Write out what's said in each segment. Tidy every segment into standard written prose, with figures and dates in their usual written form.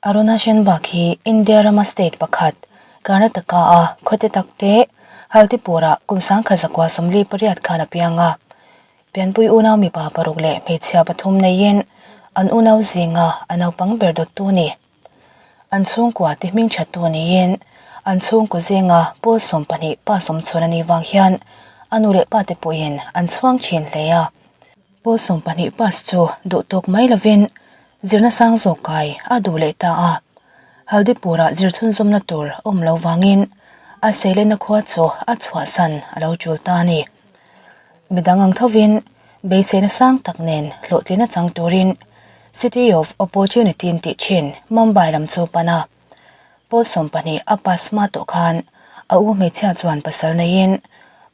Aruna Shenbagh hi India rama state pakhat, Karnataka-a khawte tak te Haldipur-ah kum 1948 khan a piang a. Pianpui unau mipa paruk leh hmeichhia pathum neiin an unau zinga a naupang ber dawttu a ni. An chhungkua ti hming thattu niin an chhungkaw zinga pawl 12 pa sawmchhawn a nih vang hian a nu leh pate pawhin an chhuang thin hle a. Pawl 12 pass chu duh tawk mai lovin zirna sang zawk kai a duh leh ta a. Haldipur-ah zir chhunzawmna tur awm lo vangin a seilenna khua chu a chhuahsan a lo tul ta a ni. Midang ang thovin beiseina sang tak nen hlawhtlina chang turin City of Opportunity tih thin Mumbai lam chu pan a. Pawl 12 a pass hma tawh khan a u hmeichhia chuan pasal neiin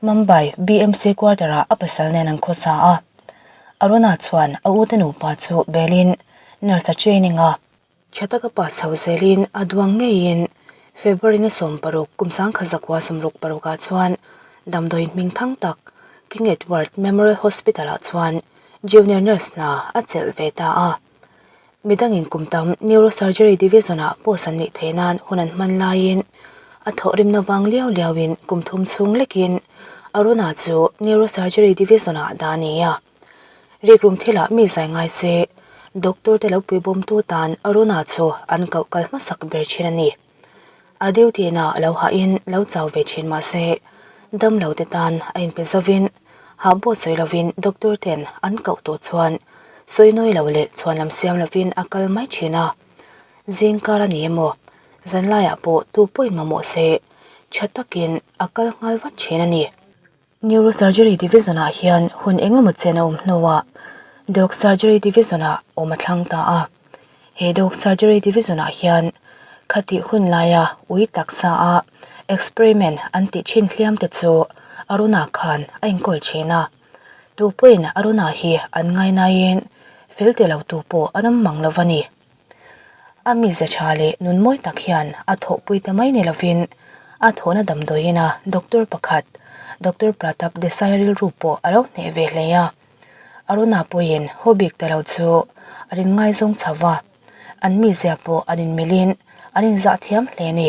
Mumbai BMC quarter-ah a pasal nen an khawsa a. Aruna chuan a ute nupa chu belin nurse a training a. Tha taka pass chho zelin a duang ngeiin February ni 16 kum 1966 ah chuan damdawiin hming thang tak King Edward Memorial Hospital-ah chuan junior nurse hna a chelh ve ta a. Midangin kum tam Neurosurgery Division-ah post an nih theih nan hun an hman laiin a thawhrimna vang liau liauin kum thum chhung lekin Aruna chu Neurosurgery Division-ah dah a ni a. Rikrum thilah mi zai ngai se doctor te lo puibawmtu tan Aruna chu an koh kal hmasak ber thin a ni. A duty na lo hahin lo chau ve thin mah se damlo te tan a inpe zovin hah pawh sawi lovin doctor ten an koh tawh chuan sawi nawi lo leh chhuan lam siam lovin a kal mai thin a. Zing kar a ni emaw zanlaiah pawh tu pawhin mamawh se tha takin a kal nghal vat thin a ni. Neurosurgery Division-ah hian hun engemaw chen a awm hnuah Dog Surgery Division-ah awm a thlang ta a. He Dog Surgery Division-ah hian khatih hun laia ui taksa a experiment an tih thin hliam te chu Aruna khan a inkawl thin a. Tu pawhin Aruna hi an ngainaiin fel ti lo tu pawh an awm mang lo va ni. A mize tha leh nun mawi tak hian a thawhpui ta mai ni lovin a thawhna damdawiin a doctor pakhat Doctor Pratap Desai rilru pawh a lo hneh ve hle a. Aruna pawhin haw bik ta lo chu a rin ngaizawng chho va, an mizia pawh an inmilhin an inzah thiam hle a ni.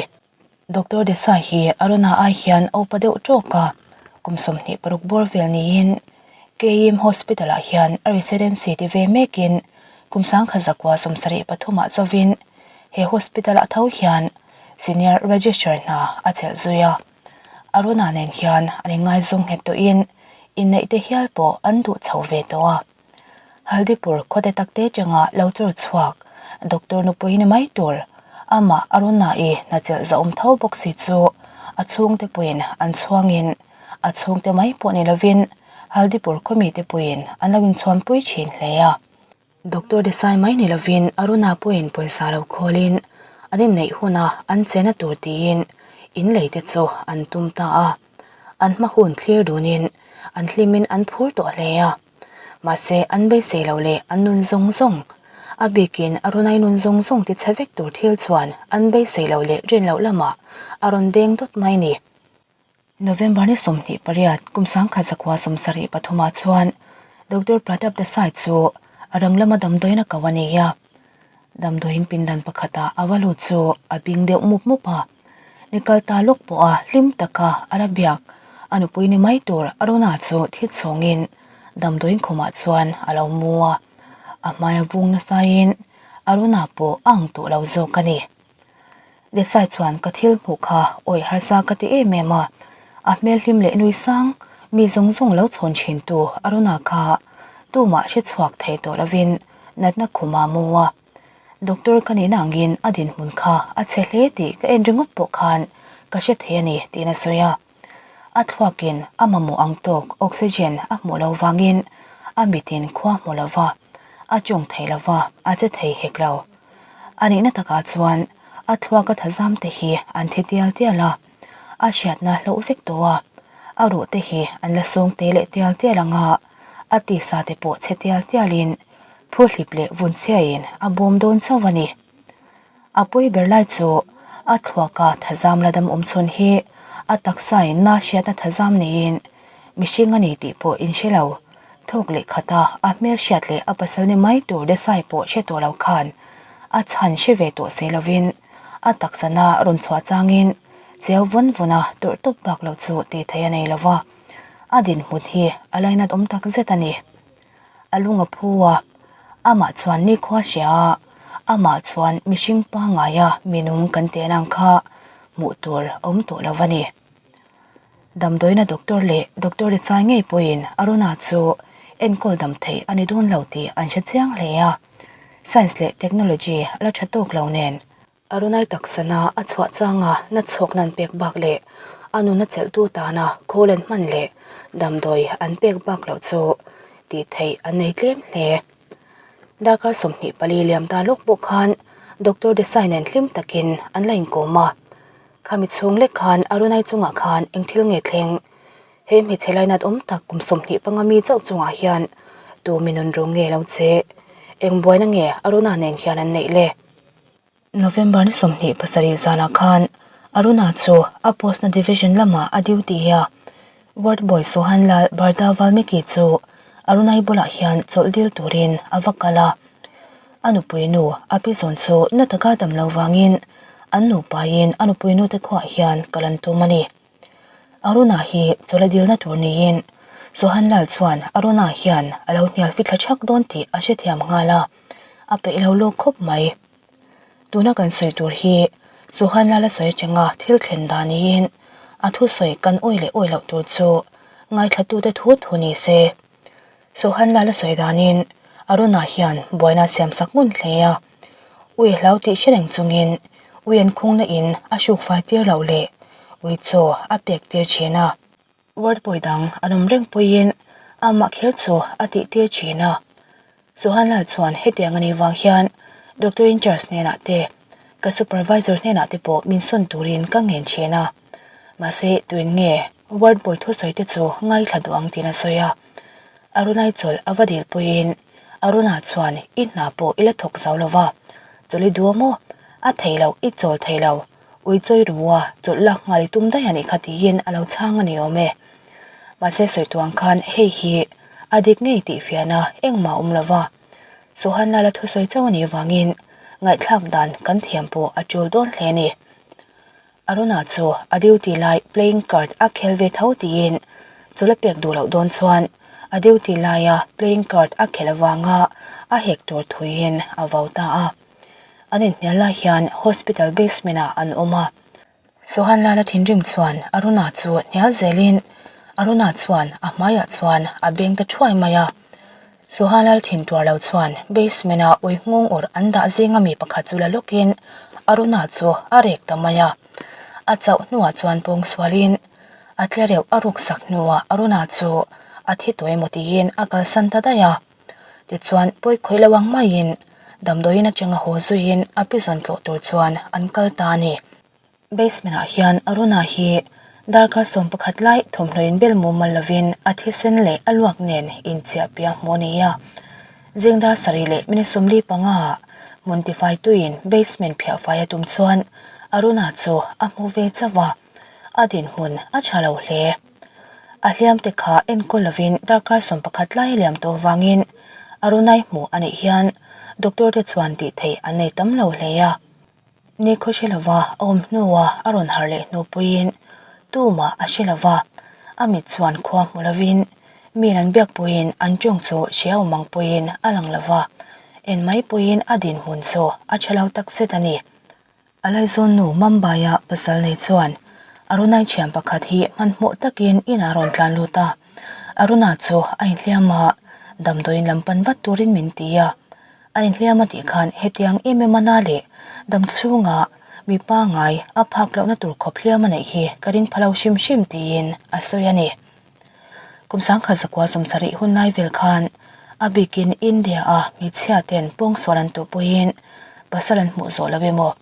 Doctor Desai hi Aruna ai hian a upa deuh tawk a, kum 26 bawr vel niin KEM Hospital ah hian a residency ti ve mekin kum 1973 ah chauhin he hospital ah tho hian senior registrar hna a chelh zui a. Aruna nen hian an inngaizawng nghet tawhin inneih te hial pawh an duh chho ve tawh a. Haldipur khawte takte changa lo chawr chhuak doctor nupui ni mai tur amah Aruna-i hnachelh zahawm tho bawk si chu a chhungte puiin an chhuangin a chhungte mai pawh ni lovin Haldipur khawmite puiin an lo inchhuanpui thin hle a. Doctor Desai mai ni lovin Aruna pawhin pawisa lo khawlin an inneih huna an chena tur tiin in leite chu an tum ta a. An hma hun thlir dunin an hlimin an phur tawh hle a. Mahse an beisei lo leh an nun zawng zawng, a bikin Arunai nun zawng zawng ti chhe vek tur thil chuan an beisei lo leh rin loh lamah a rawn deng dawt mai ni. November ni 28 kum 1973 ah chuan Doctor Pratap Desai chu a rang lama damdawiin a ko a ni a. Damdawiin pindan pakhatah a va lut chu a bing deuh mup mup a. Ni kal ta lawk pawha hlim taka a la biak a nupui ni mai tur Aruna chu thi chhawngin damdawiin khumah chuan a lo mu a. A hmaia vung nasain Aruna pawh a ang tawh lo zawk a ni. Desai chuan ka thil hmuh kha awi harsa ka ti em em a, a hmel hlim leh nui sang mi zawng zawng lo chhawn thin tu Aruna kha tumah hre chhuak thei tawh lovin natna khum a mu a. Doctor ka nihna angin a dinhmun kha a chhe hle tih ka en ringawt pawh khan ka hre thei a ni tiin a sawi a. A thluakin a mamawh ang tawk oxygen a hmuh loh vangin a mitin khua hmu lova, a tawng thei lova, a che thei hek lo. A nihna takah chuan a thluaka thazam te hi an thi tial tial a, a hriatna hloh vek tawh a, a ruh te hi an la sawng te leh tial tial ang a, a tisa te pawh chhe tial tialin phuhlip leh vunchhiain a bawm dawn chauh a ni. A pawi ber lai chu a thluaka thazam la dam awm chhun hi a taksain na hriatna thazam neiin mihring a ni tih pawh inhre lo. Thawk leh khata a hmel hriat leh a pasal ni mai tur Desai pawh hre tawh lo khan. A chhan hre ve tawh si lovin a taksana rawn chhuah changin cheu vawn vawn a tawrh tawp bak lo chu tih theih a nei lo va, a dinhmun hi a lainat awm tak zet a ni. A lung a phu a, amah chuan nikhua hria a, amah chuan mihring pangaia minung kan teh ang kha hmuh tur a awm tawh lo va ni. Damdawiina doctor leh doctor Risai ngei pawhin Aruna chu enkawl dam theih a ni dawn lo tih an hre chiang hle a, science leh technology a la tha tawk lo nen. Arunai taksana a chhuah changa na chhawkna an pek bak leh a nuna chelhtu tana khawl an hman leh damdawi an pek bak loh chu tih theih an nei tlem hle. Darkar 24 liam ta lawk pawh khan Doctor Desai nen hlim takin an la inkawm a. Khami chhung lek khan Arunai chungah khan eng thil nge thleng? He hmeichhe lainat awm tak kum 25 mi chauh chungah hian tu mi nun rung nge lo che? Eng buaina nge Aruna nen hian an neih le? November ni 27 zanah khan Aruna chu a post na division lamah a duty a, ward boy Sohan Lal Barda Valmiki chu Arunai bulah hian chawlh dil turin a va kal a. A nupui nu a pi zawn chu na taka dam lo vangin an nupain a nupui nute khuaah hian kal an tum a ni. Aruna hi chawlh a dilna tur niin Sohan Lal chuan Aruna hian a lo hnial fithla thak dawn tih a hrethiam nghal a, a peih lo lawk khawp mai. Tuna kan sawi tur hi Sohan Lal a sawi atanga thil thlen dan niin a thusawi kan awi leh awi loh tur chu ngaithlatute thu thu ni se. Sohan Lal a sawi danin Aruna hian buaina a siam sak ngun hle a, ui hlau tih hre reng chungin ui an khungna in a hruk fai tir loh leh ui chaw a pek tir thin a. Ward boy dang an awm reng pawhin amah kher chu a tih tir thin a. Sohan Lal chuan hetiang a nih vang hian Doctor in charge hnenah te, ka supervisor hnenah te pawh min sawn turin ka ngen thin a. Mahse tuin nge Ward boy thusawi te chu ngaithla duh ang tiin a sawi a. Arunai chawlh a va dil pawhin Aruna chuan i hna pawh i la thawk zo lo va, chawlh i duh a maw? A thei lo, i chawl thei lo. Ui chawi ru a, chawlh lak nghal i tum daih a nih kha tiin a lo chhang a ni awm e. Mahse sawi tuang khan hei hi a dik ngei tih fiahna engmah a awm lo va. Sohan Lala thusawi chauh a nih vangin ngaihthlak dan kan thiam pawh a tul dawn hle a ni. Aruna chu a duty lai playing card a khel ve tho tiin chawlh a pek duh loh dawn chuan a duty laia playing card a khelh avanga a hek tur thuiin a vau ta a. An inhnial lai hian hospital basement ah an awm a. Sohan Lala thinrim chuan Aruna chu hnial zelin Aruna chuan a hmaiah chuan a beng ta thuai mai a. Sohan Lal thin tuar lo chuan basement a ui nghawng awrh an dah zinga mi pakhat chu la lawkin Aruna chu a rek ta mai a. A chauh hnuah chuan pawng sualin a tle reuh a ruk sak hnuah Aruna chu a thi tawh emaw tiin a kalsan ta daih a. Tichuan pawi khawih lo ang maiin damdawiin atanga haw zuiin a pi zawn tlawh tur chuan an kal ta a ni. Basement ah hian Aruna hi darkar 11 lai thawmhnaw in bel mumal lovin a thisen leh a luak nen inchiah piah hmuh a ni a. Zing dar sarih leh minute 45 ah hmun tifai tuiin basement phiah fai a tum chuan Aruna chu a hmu ve chauh a, a dinhmun a tha lo hle. A hliam te kha enkawl lovin darkar 11 lai a liam tawh vangin Arunai hmuh a nih hian doctor te chuan tih theih an nei tam lo hle a. Ni khaw hre lova a awm hnua a rawn harh leh hnu puiin tumah a hre lova, a mit chuan khua hmu lovin miin an biak puiin an tawng chu hria awm ang puiin a lang lova, en mai puiin a dinhmun chu a tha lo takzet a ni. A laizawn nu Mumbai-a pasal nei chuan Arunai thian pakhat hi hmanhmawh takin inah a rawn tlan lut a, Aruna chu a inhliam a, damdawiin lam pan vat turin min ti a. A inhliam a tih khan hetiang em em a na leh dam chhunga mi pangngai a phak lohna tur khawp hliam a neih hi ka ring pha lo hrim hrim tiin a sawi a ni. Kum 1970 hun lai vel khan a bikin India a hmeichhia ten pawngsual an tuh pawhin pasal an hmuh zawh lo emaw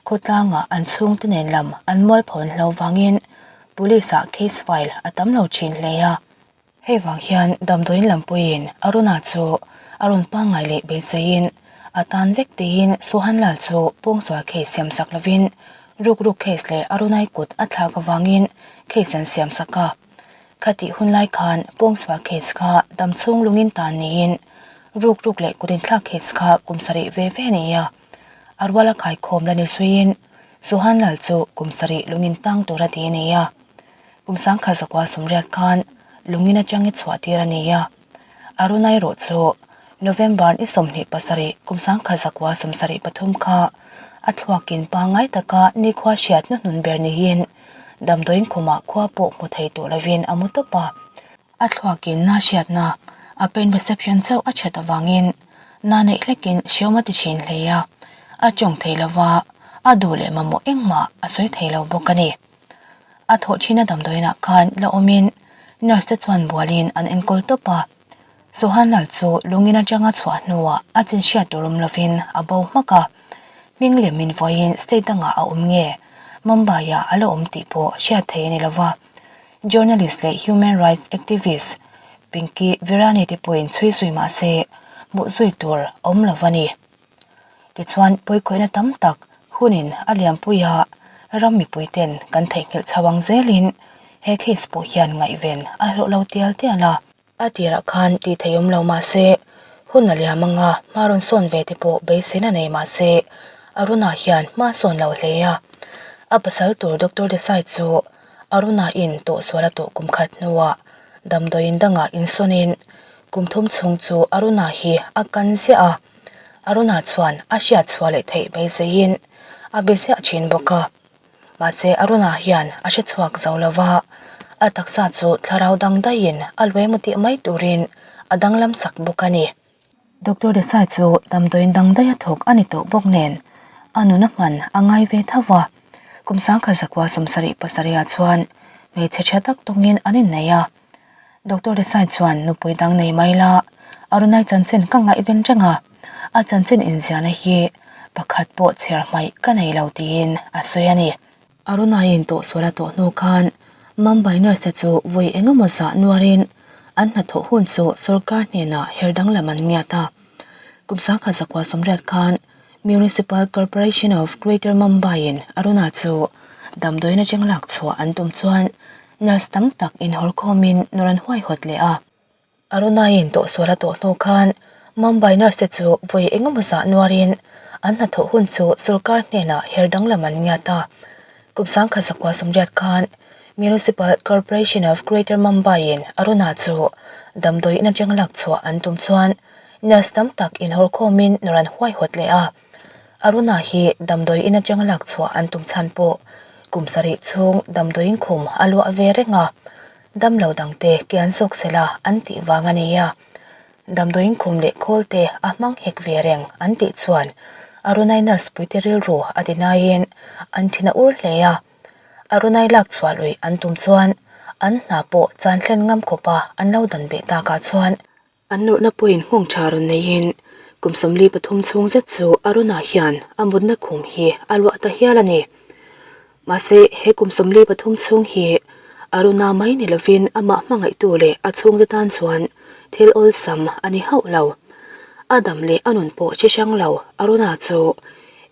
khawtlanga an chhungte nen lam an mualpho an hlo vangin police ah case file a tam lo thin hle a. Hei vang hian damdawiin lampuiin Aruna chu a rawn pangngai leh beiseiin a tan vek tiin Sohan Lal chu pawngsual case siam sak lovin ruk ruk case leh Arunai kut a thlak avangin case an siam sak a. Khatih hun lai khan pawngsual case kha damchhung lungin tan niin ruk ruk leh kut inthlak case kha kum sarih ve ve a ni a. A ruala khaikhawm la ni suiin Suhan Lal chu kum sarih lungin tang tura ti a ni a. Kum sangkhat zakua sumriat khan lungin atang i chhuah tir a ni a. Aruna erawh chu November ni 27 kum sangkhat zakua 73 kha a thluakin pangngai taka nikhua hriat hnuhnun ber niin damdawiin khumah khua pawh hmu thei tawh lovin a mu tawp a. A thluakin na hriatna a pain reception chauh a chhet avangin na neih hlekin hriawm a ti thin hle a, a tawng thei lova a duh leh mamawh engmah a sawi thei lo bawk a ni. A thawh thina damdawiinah khan la awmin nurse te chuan bualin an enkawl tawp a, Sohanlal chu lungin atanga chhuah hnuah a chin hriat tur awm lovin a bo hmak a, hming lem min vawiin state dangah a awm nge Mumbai-ah a la awm tih pawh hriat theih a ni lova. Journalist leh human rights activist Pinky Virani te pawhin chhui zui mah se hmuh zui tur awm lo a ni. Tichuan pawikhawihna tam tak hunin a liampui a, ram mipui ten kan theihnghilh chho ang zelin he case pawh hian ngaihven a hlawh lo tial tial a. A tirah khan tih theih awm lo mah se, hun a liam anga hma rawn sawn ve te pawh beiseina nei mah se, Aruna hian hma sawn lo hle a. A pasal tur Doctor Desai chu Aruna in tawhsual a tawh kum khat hnuah damdawiin dangah insawnin kum thum chhung chu Aruna hi a kan ziah a. Aruna chuan a hriat chhuah leh theih beiseiin a be ziah thin bawk a. Mahse, Aruna hian a hre chhuak zo lo va, a taksa chu thlarau dang daihin a lu emaw tih mai turin a danglam chak bawk a ni. Doctor Desai chu damdawiin dang daia thawk a ni tawh bawk nen, a nuna hman a ngai ve tho va. Kum 1977 ah chuan hmeichhe tha tak tawngin an innei a. Doctor Desai chuan nupui dang nei mai la, Arunai chanchin ka ngaihven reng a, a chanchin inziahna hi pakhat pawh chhiar hmaih ka nei lo tiin a sawi a ni. Arunaiin tawhsual a tawh hnu khan Mumbai nurse te chu vawi eng emaw zah nuarin an hnathawh hun chu sorkar hnenah her danglam an ngiat a. Kum 1980 khan Municipal Corporation of Greater Mumbai-in Aruna chu damdawiin atang lak chhuah an tum chuan nurse tam tak inhawr khawmin nawr an huaihawt leh a. Aruna-in tawhsual a tawh hnu khan Mumbai nurse te chu vawi engemaw zah nuarin an hnathawh hun chu sorkar hnenah her danglam an ngiat a. Kum 1980 khan Municipal Corporation of Greater Mumbai-in Aruna chu damdawiin atang lak chhuah an tum chuan Nurse tam tak inhawr khawmin nawr an huaihawt leh a, Aruna hi damdawi in atanga lak chhuah an tum chhan pawh kum sarih chhung damdawiin khum a luah ve reng a, damlo dangte ke an zawk sela an tih vang a ni a, damdawiin khum leh khawl te a hmang hek ve reng an tih chuan Arunai nurse puite rilru a dinaiin an thin a ur hle a, Arunai lak chhuah luih an tum chuan an hna pawh chan thlen ngam khawpa an lo dan beh takah chuan An nawrhna pawhin nghawng tha rawn neiin kum 43 chhung zet chu Aruna hian a mutna khum hi a luah ta hial a ni. Mahse, he kum 43 chhung hi Aruna mai ni lovin amah hmangaihtu leh a chhungte tan chuan thil awlsam a ni hauh lo. A dam leh a nun pawh chi hrang lo Aruna chu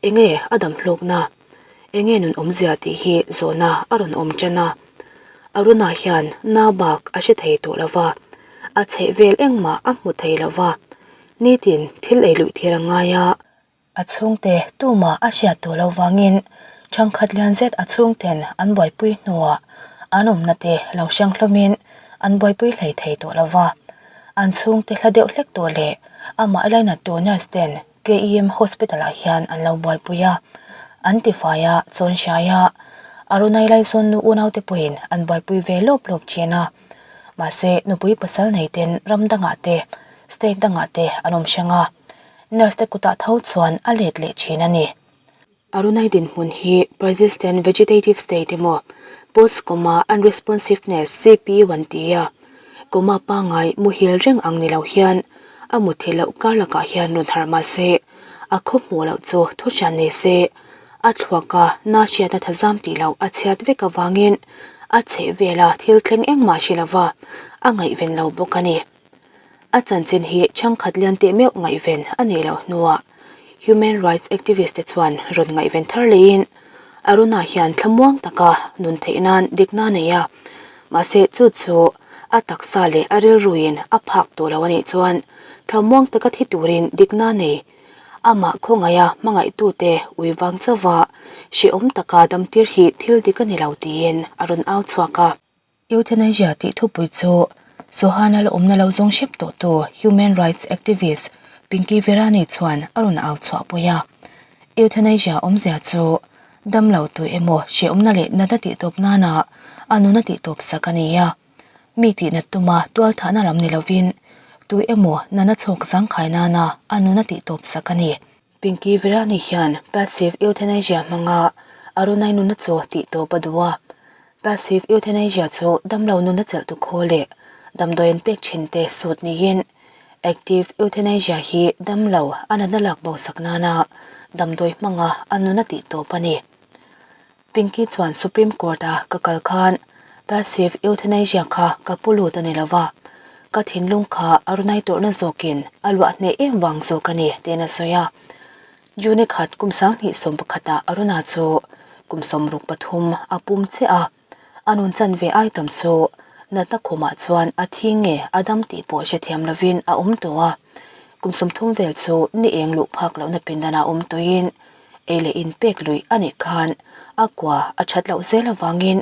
enge a dam hlawkna? Enge nun awmzia tih hi zawhna a rawn awm tan a. Aruna hian na bak a hre thei tawh lo va, a chheh vel engmah a hmu thei lo va, nitin thil ei luih thir a ngai a. A chhungte tumah a hriat tawh lo vangin thangkhat lian zet a chhungten an buaipui hnuah an awmna te lo hrang hlawmin an buaipui hlei thei tawh lo va. An chhungte hla deuh hlek tawh leh amah lainattu nurse ten KEM Hospital ah hian an lo buaipui a, an tifai a, chawn hrai a, Arunai Laizawn nu unaute pawhin an buaipui ve lawp lawp thin a. Mahse, nupui pasal nei ten ram dangah te, state dangah te an awm hrang a, nurse te kutah tho chuan a let leh thin a ni. Arunai dinhmun hi persistent vegetative state emaw post-coma unresponsiveness CPU an ti a, coma pangngai muhil reng ang ni lo hian a muthilh loh kar lakah hian rawn harh mah se, a khaw hmuh loh chu thu hriat nei se, a thluaka na hriatna thazam tih loh a chhiat vek avangin a chheh vela thil thleng engmah hre lova a ngaihven lo bawk a ni. A chanchin hi chhangkhat lian teh meuh ngaihven a nih loh hnuah human rights activist te chuan rawn ngaihven thar leiin Aruna hian thlamuang taka nun theih nan dikna a nei a, mahse chu chu a taksa leh a rilruin a phak tawh lo a nih chuan thlamuang taka thi turin dikna a nei. Amah khawngaiha hmangaihtute ui vang chauha hrehawm taka damtir hi thil dik a ni lo tiin a rawn au chhuak a. Euthanasia tih thupui chu Sohana la awmna lo zawng hrep tawhtu human rights activist Pinky Virani chuan a rawn au chhuahpui a. Euthanasia awmzia chu damlo tui emaw hrehawmna leh natna tihtawp nana a nuna tihtawp sak a ni a. Mi tihnat tuma tualthahna lam ni lovin tui emaw nana chhawk zangkhai nana a nuna tihtawp sak a ni. Pinky Virani hian passive euthanasia hmanga Arunai nunna chu tihtawp a duh a. Passive euthanasia chu damlo nunna chelhtu khaw leh damdawi an pek thin te sut niin active euthanasia hi damlo a natna lak bo sak nana damdawi hmanga a nunna tihtawp a ni. Pinky chuan Supreme Court a ka kal khan passive euthanasia kha ka pu lut a ni lo va, ka thinlung kha a runai tawrhna zawkin a luah hneh em vang zawk a ni tiin a sawi a. June khat kum 2011 ah Aruna chu kum 63 a pum chiah a, a nun chan ve ai tam chu natna khumah chuan a thi nge a dam tih pawh hrethiam lovin a awm tawh a, kum 30 vel chu ni eng luh phak lohna pindanah awm tawhin Ei leh in pek luih a nih khan a kua a that loh zel avangin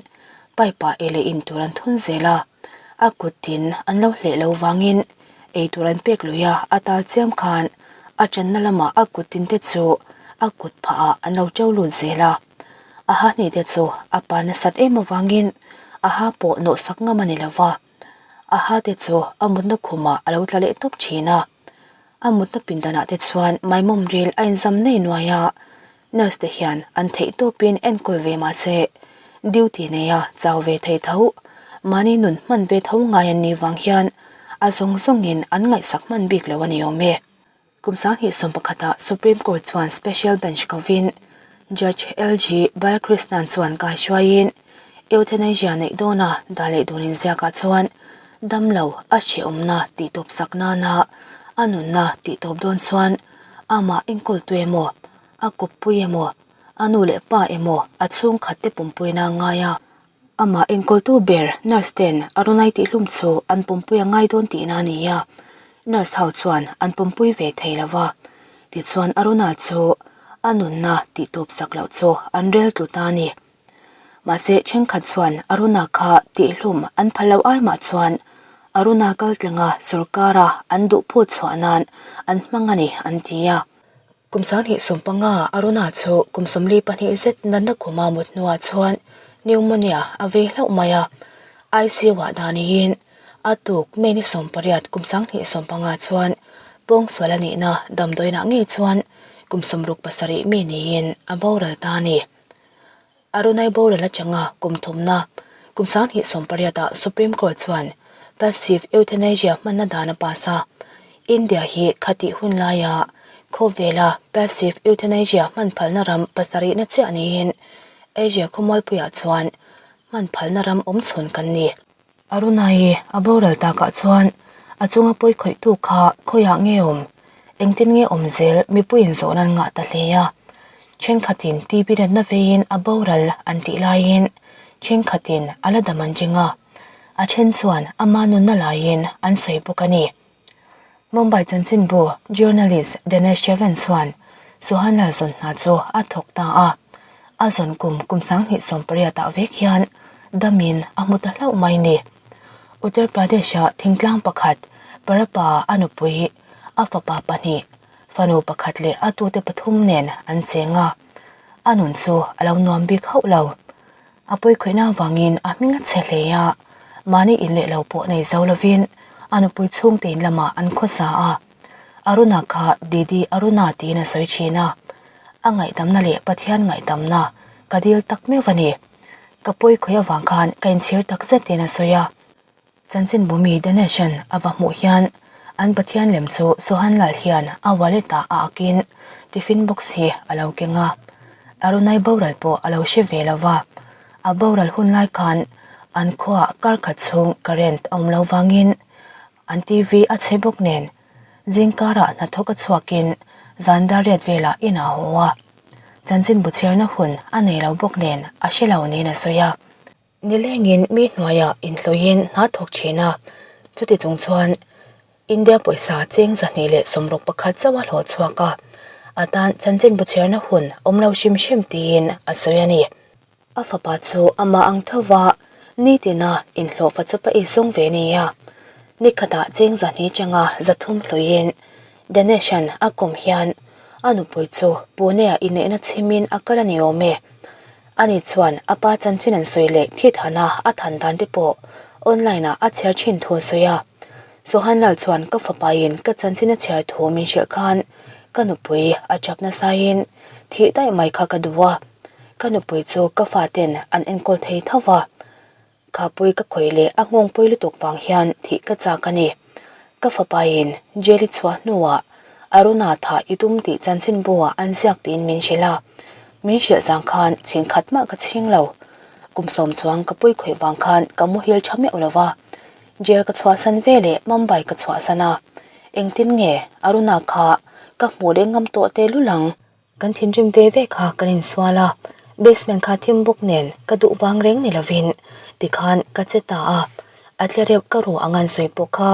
pipe ah ei leh in tur an thun zel a, a kut tin an lo hleh lo vangin ei tur an pek luih a, a tal chiam khan a channa lamah a kut tin te chu a kut phah ah an lo to lut zel a, a ha hnih te chu a pa nasat em avangin a ha pawh nawh sak ngam a ni lo va, a ha te chu a mutna khumah a lo tla leh tawp thin a. A mutna pindanah te chuan maimawm ril a inzam nei nuai a, nurse te hian an theih tawpin enkawl ve mah se duty neia chau ve thei tho, mahni nun hman ve tho ngai an nih vang hian a zawng zawngin an ngaihsak hman bik lo a ni awm e. Kum 2011 ah Supreme Court chuan Special Bench kovin Judge LG Balakrishnan chuan kaihruaiin Euthanasia neih dawna dah leh dun inziakah chuan damlo a hrehawmna tihtawp sak nana a nunna tihtawp dawn chuan amah enkawltu emaw, a kawppui emaw, a nu leh pa emaw a chhungkhat te pumpuina a ngai a. Amah enkawltu ber nurse ten a rawn tihhlum chu an pumpui a ngai dawn tihna a ni a, nurse ho chuan an pumpui ve thei lo va. Tichuan Aruna chu a nunna tihtawp sak loh chu an rel tlu ta a ni. Mahse thenkhat chuan Aruna kha tihhlum an phal lo ai mah chuan Aruna kal tlenga sorkara an duh phut chhuah nan an hmang a ni an ti a. Kum 2015 Aruna chu kum 42 zet natna khuma mut hnuah chuan pneumonia a vei hlauh mai a, ICU ah daniin a tuk May ni 18 kum 2015 chuan pawngsual a nihna damdawiinah ngei chuan kum 67 mi niin a boral ta a ni. Arunai boral atanga kum thumna kum 2018 ah Supreme Court chuan passive euthanasia hmanna dan a pass a. India hi khatih hun laia khawvela passive euthanasia hman phalna ram pasarihna chiah niin Asia khawmualpuiah chuan hman phalna ram awmchhun kan ni. Arunai a boral takah chuan a chunga pawi khawihtu kha khawiah nge awm, engtin nge awm zel mipuiin zawhna an ngah ta hle a. Thenkhatin TB natna veiin a boral an tih laiin thenkhatin a la dam an ring a, a then chuan ama nunna laiin an sawi bawk a ni. Mumbai chanchinbu journalist Dinesh Chavan chuan Sohanlal zawn hna chu a thawk ta a, a zawn kum kum 2018 ah vek hian damin a hmu ta hlauh mai ni. Uttar Pradesh-a thingtlang pakhat Parappa a nupui, a fapa pahnih, fanu pakhat leh a tute pathum nen an cheng a, a nun chu a lo nuam bik hauh lo. A pawikhawihna avangin a hming a chhe hle a, mahni in leh lo pawh nei zo lovin a nupui chhungte in lamah an khawsa a. Aruna kha Didi Aruna tiin a sawi thin a, a ngaihdamna leh Pathian ngaihdamna ka dil tak meuh a ni. Ka pawikhawih avang khan ka inchhir tak zet tiin a sawi a. Chanchinbu mi The Nation a va hmuh hian an Pathian lem chu Sohanlal hian a wallet ah a akin tiffin box hi a lo keng a. Arunai boral pawh a lo hre ve lo va, a boral hun lai khan an khuaah kar khat chhung current a awm lo vangin an TV a chhe bawk nen zingkarah hnathawk a chhuakin zan dar riat velah inah a haw a. Chanchinbu chhiarna hun a nei lo bawk nen a hre lo niin a sawi a. Nilengin mi hnuaiah inhlawhin hna thawk thin a, chuti chung chuan India pawisa cheng 261 chauh a hlawh chhuak a. A tan chanchinbu chhiarna hun awm lo hrim hrim tiin a sawi a ni. A fapa chu amah ang tho va, nitina inhlawhfa chu pa isawng ve nia. Nikhatah cheng zahni changa zathum hluiin Ganesh-a'n a kawm hian a nupui chu Pune-ah inneihna chhimin a kal a ni awm e. Ani chuan a pa chanchin an sawi leh thi thana a than dan te pawh online-ah a chhiar thin thu a sawi a. Sohanlal chuan ka fapain ka chanchin a chhiar thu min hrilh khan ka nupui a chap nasaiin thih daih mai kha ka duh a. Ka nupui chu ka faten an enkawl thei tho va, khapui ka khawih leh a nghawngpui lutuk vang hian thih ka chak a ni. Ka fapain jail i chhuah hnuah Aruna thah i tum tih chanchinbu-ah an ziak tiin min hrilh a, min hrilh zang khan chhin khat mah ka chhing lo. Kum sawm chuang ka pui khawih vang khan ka muhil tha meuh lo va, jail ka chhuahsan ve leh Mumbai ka chhuahsan a, engtin nge Aruna kha ka hmuh leh ngam tawh tehlul ang? Kan thinrim ve ve kha kan insual a, basement kha thim bawk nen ka duh vang reng ni lovin tikhan ka che ta a, a tle reuh ka ru ang an sawi pawh kha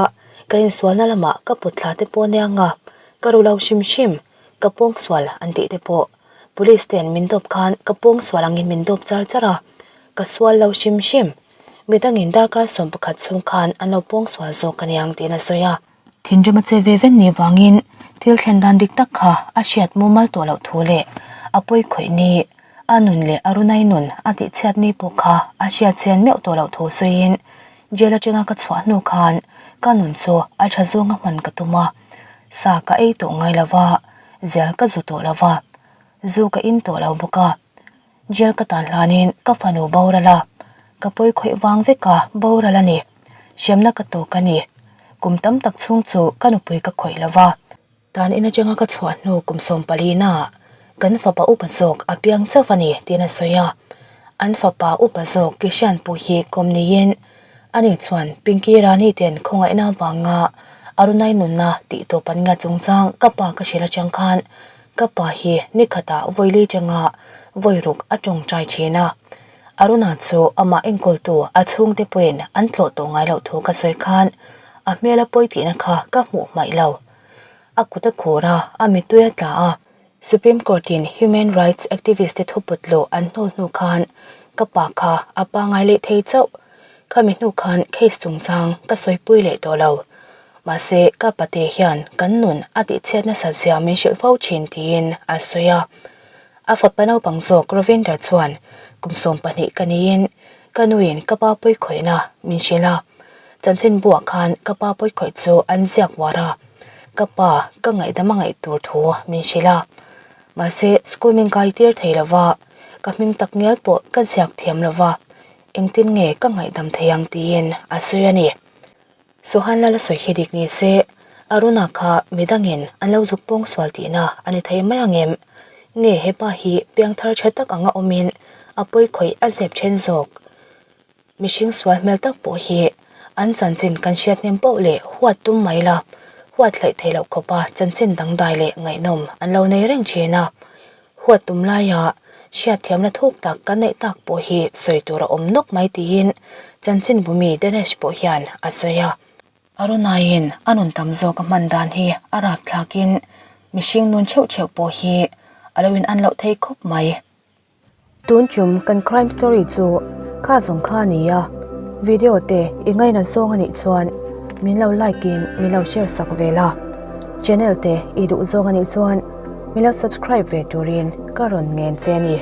kan insualna lamah ka put thla te pawh nia nga ka ru lo hrim hrim, ka pawngsual an tih te pawh police ten min dawp khan ka pawngsual angin min dawp char char a, ka sual lo hrim hrim, midangin darkar 11 chhung khan an lo pawngsual zawk aniang tiin a sawi a. Thinrim a che ve ven ni vangin thil thlen dan dik tak kha a hriat mumal tawh loh thu leh a pawi khawih ni, a nun leh a runai nun a tihchhiat ni pawh kha a hriat chian meuh tawh loh thu sawiin jail atanga ka chhuah hnu khan ka nun chu a tha zawnga hman ka tum a, sa ka ei tawh ngai lo va, zial ka zu tawh lo va, zu ka in tawh lo bawk a. Jail ka tan hlanin ka fanu boral a, ka pawi khawih vang vek a boral a ni. Hremna ka tawk a ni. Kum tam tak chhung chu ka nupui ka khawih lo va. Tan in atanga ka chhuah hnu kum 14 ah kan fapa upa zawk a piang chauh a ni tiin a sawi a. An fapa upa zawk Kishan pawh hi kawm niin ani chuan Pinky Rani ten khawngaihna vanga Arunai nunna tih tawp an ngiat chungchang ka pa ka hrilh atang khan Ka pa hi nikhatah vawili changa vawi ruk a tawngtai thin a, Aruna chu amah enkawltu a chhungte pawhin an tlawh tawh ngai loh thu ka sawi khan a hmel a pawi tihna kha ka hmuh hmaih lo. A kut a khur a, a mittui a tla a. Supreme Court-in human rights activist te thuput luh an hnawl hnu khan ka pa kha a pangai leh thei chauh. Khami hnu khan case chungchang ka sawipui leh tawh lo. Mahse, ka pate hian kan nun a tihchhiat nasat zia min hrilh fo thin tiin a sawi a. A fapa naupang zawk Ravinder chuan kum 12 ka niin ka nuin ka pa pawikhawihna min hrilh a. Chanchinbuah khan ka pa pawikhawih chu an ziak uar a, ka pa ka ngaihdam a ngaih tur thu min hrilh a. Mahse, school min kai tir thei lo va, ka hming tak ngial pawh ka ziak thiam lo va, engtin nge ka ngaihdam thei ang tiin a sawi a ni. Sohan Lal a sawi hi dik ni se, Aruna kha midangin an lo zuk pawng sual tihna a ni thei mai ang em? Nge hepa hi piangthar tha tak anga awmin a pawi khawih a zep then zawk? Mihring sual hmel tak pawh hi an chanchin kan hriat hnem poh leh huat tum mai la, huat hleih theih loh khawpa chanchin dangdai leh ngaihnawm an lo nei reng thin a. Huat tum laia hriatthiamna thuk tak kan neih tak pawh hi sawi tur a awm nawk mai tiin chanchinbumi Dinesh pawh hian a sawi a. Arunaiin a nun tam zawk a hman dan hi a rapthlakin mihring nun theuh theuh pawh hi a lo in an loh thei khawp mai. Tun chum kan crime story chu kha zawng kha a ni a, video te i ngaina zawng a nih chuan min lo like in min lo share sak ve la, channel te i duh zawng a nih chuan min lo subscribe ve turin ka rawn ngen che a ni.